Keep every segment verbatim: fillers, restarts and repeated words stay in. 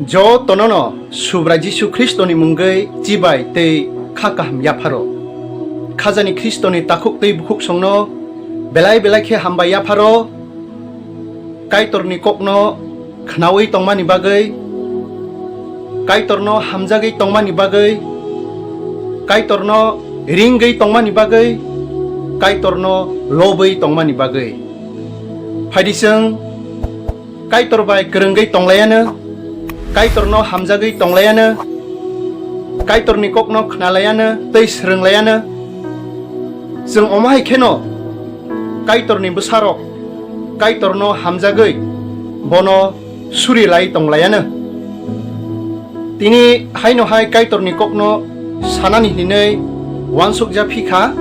Jotono no Subrai Jisu Khristoni mungwi chibai tei kha kaham yapharo. Khajani Khristoni takhuk tei bukhuk songno belai belai khe hambai yapharo. Kaitorni kokno khnaui tongmani bagwi, Kaitorno hamjagwi tongmani bagwi, Kaitorno ringwi tongmani bagwi, Kaitorno lobwi tongmani bagwi. Phaidi chwng Kaitor bai kwrwngwi tonglaiano, Kaitorno hamjagwi tonglaiano, Kaitorni kokno khnalaiano tei swrwnglaiano. Chwng omo hai kheno Kaitorni bwsarok Kaitorno hamjagwi bono suri lai tonglaiano. Tini haino hai Kaitorni kokno sanani hinwi uansukja phi kha,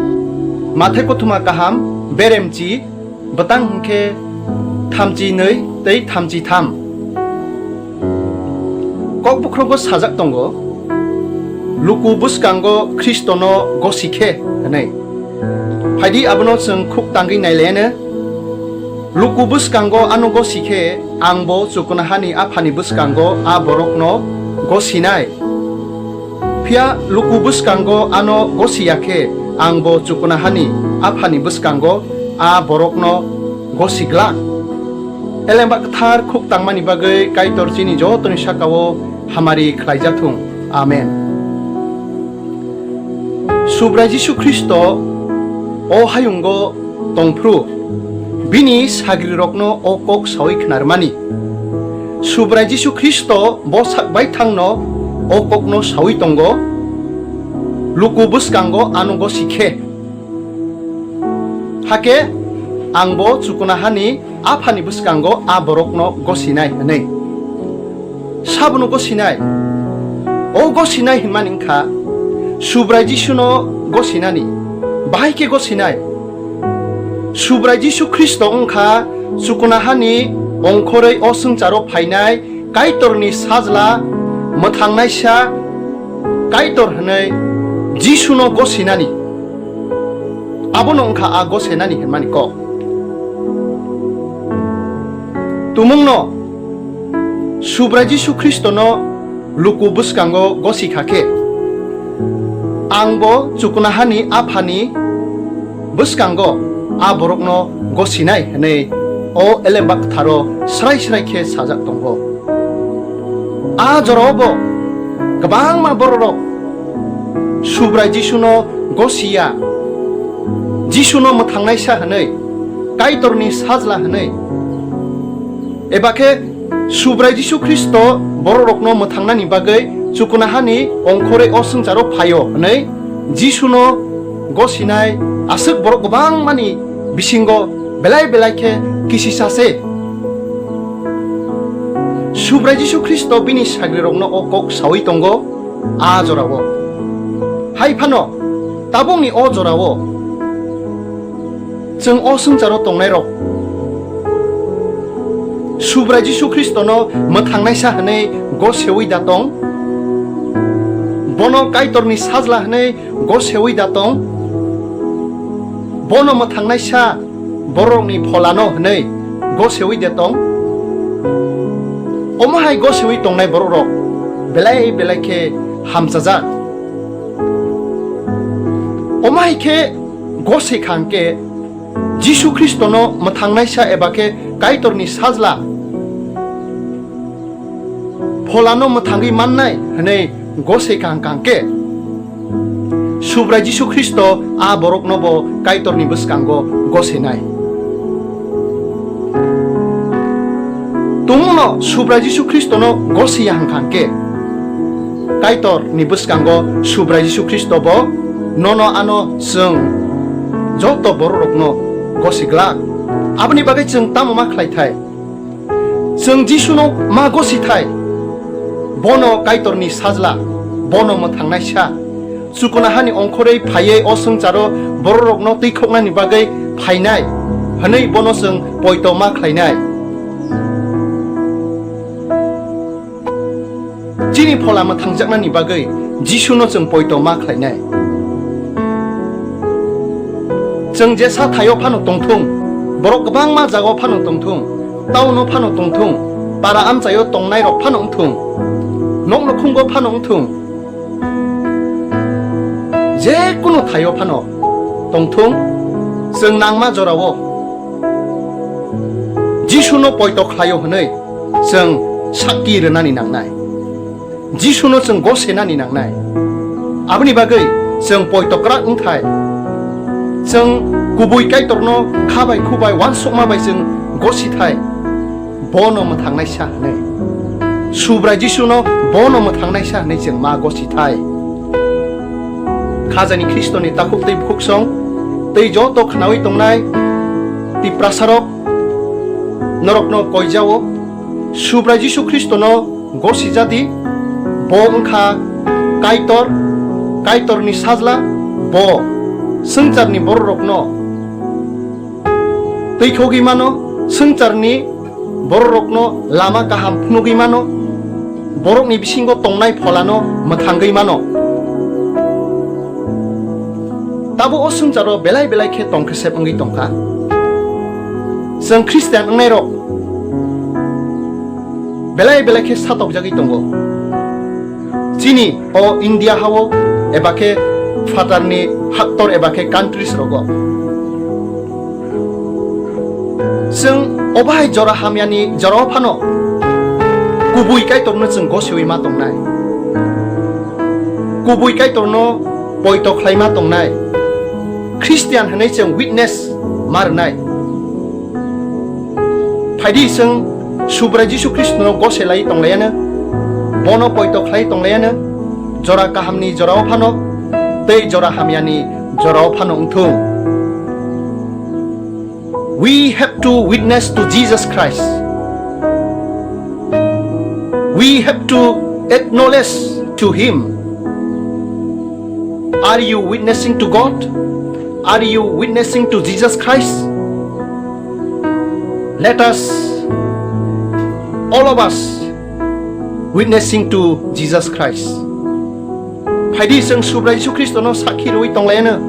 Mathai kothoma kaham, beremchi, bwtang hwnkhe thamchi nwi tei thamchi tham. Kok bukhrogo sajak tongo, "Luku bwskango Khristono gosi khe," hwnwi. Phaidi abono chwng khuk tangwi nailaiano. Luku bwskango ano gosi khe, angbo chukunahani Aphani bwskango a borokno gosinai. Phiya luku bwskango ano gosi ya khe, angbo chukunahani Aphani bwskango a borokno gosi glak. Elemba kwthar khuk tangmani bagwi Kaitor chini jotoni saka-o hamari khlaijathung. Amen. Subrai Jisu Khristo o hayungo tongphru, bini sagrirokno o kok saui khnarmani. Subrai Jisu Khristo bo sak baithangno o kokno saui tongo, "Luku bwskango ano gosi khe, hakhe angbo chukunahani Aphani bwskango a borokno gosinai," hwnwi. Sabono gosinai. O gosinai hinmani wngkha Subrai Jisuno gosinani. Bahai khe gosinai? Subrai Jisu Khristo wngkha chukunahani ongkhorwi o swngcharo phainai Kaitorni Sajla, mwthangnaisa Kaitor hwnwi Jisuno gosinani. Abono wngkha a gosenani hinmani kok. Tumungno Subrai Jisu Khristono luku bwskango gosi kha khe, angbo chukunahani Aphani bwskango a borokno gosinai hwnwi o Elemba Kwtharo srai srai khe sajak tongo. A jorao bo kwbangma bororok Subrai Jisuno gosiya, Jisuno mwthangnaisa hwnwi, Kaitorni Sajla hwnwi, eba khe Subrai Jisu Khristo bororokno mwthangnani bagwi chukunahani ongkhorwi o swngcharo phaio hwnwi Jisuno gosinai aswk borok kwbangmani bisingo belai belai khe kisisa se. Subrai Jisu Khristo bini sagrirokno o kok saui tongo a jorao. Hai phano tabukni o jorao chwng o swngcharo tongnairok Subrai Jisu Khristono mwthangnaisa hwnwi goseui da tong, bono Kaitorni Sajla hwnwi goseui da tong, bono mwthangnaisa borokni pholano hwnwi goseui de tong? Omo hai goseui tongnai bororok belai belai khe hamchajak. Omo hai khe gose kha hwnkhe Jisu Khristono mwthangnaisa eba khe Kaitorni Sajla pholano mwthangwi mannai hwnwi gose kha hwnkhe, Subrai Jisu Khristo a borokno bo Kaitorni bwskango gosenai. Tumungno Subrai Jisu Khristono gosiya hwnkha hwnkhe, Kaitorni bwskango Subrai Jisu Khristo bo nono ano chwng joto bororokno gosiglak. Aboni bagwi chwng tamo ma khlaithai? Chwng Jisuno ma gosithai, bono Kaitorni Sajla, bono mwthangnaisa, chukunahani ongkhorwi phaiwi o swngcharo bororokno twikhoknani bagwi phainai hwnwi bono chwng poito ma khlainai. Chini phola mwthangjaknani bagwi Jisuno chwng poito ma khlainai. Chwng jesa thaio phano tongthung, borok kwbangma jagao phano tongthung, town-o phano tongthung, para amchaio tongnairok phano wngthung, Nok nokhungo phano wngthung, je kunu thaio phano tongthung, chwng nangma jorao Jisuno poito khlaio hwnwi chwng sakki rwnani nangnai. Jisuno chwng gosenani nangnai. Aboni bagwi chwng poito kwrak wngthai. Chwng kubui Kaitorno kha bai khu bai uansukma bai chwng gosithai. Bono mwthangnaisa hwnwi. Subrai Jisuno bono mwthangnaisa hwnwi chwng ma gosithai. Khajani Khristoni takhuk tei bukhuksong tei joto khnaui tongnai Tiprasarok norokno koijao. Subrai Jisu Khristono gosijadi, bo wngkha Kaitor, Kaitorni Sajla, bo swngcharni bororokno twikhogwi mano, swngcharni bororokno lama kaham phunugwi mano, borokni bisingo tongnai pholano mwthangwi mano. Tabuk o swngcharo belai belai khe tongkhesep wngwi tongkha. Chwng Christian wngnairok belai belai khe satokjagwi tongo. Chini o India hao eba khe phatarni haktor eba khe countries rogo. Chwng o bahai jora hamyani jorao phano kubui Kaitorno chwng goseui ma tongnai. Kubui Kaitorno poito khlai ma tongnai. Christian hwnwi chwng witness ma rwnai. Phaidi chwng Subrai Jisu Khristono gose lai tonglaiano, bono poito khlai tonglaiano, jora kahamni jorao phano tei jora hamyani jorao phano wngthung. We have to witness to Jesus Christ. We have to acknowledge to Him. Are you witnessing to God? Are you witnessing to Jesus Christ? Let us, all of us, witnessing to Jesus Christ. Phaidi chwng Subrai Jisu Khristono sakhi rwui tonglaiano.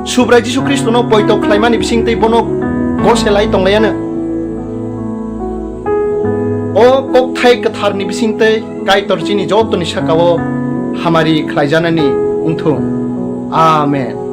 Subrai Jisu Khristono poito khlaimani bisingtwi bono gose lai tonglaiano. O kokthai kwtharni bisingtwi Kaitor chini jotoni sakao hamari khlaijanani wngthung. Amen.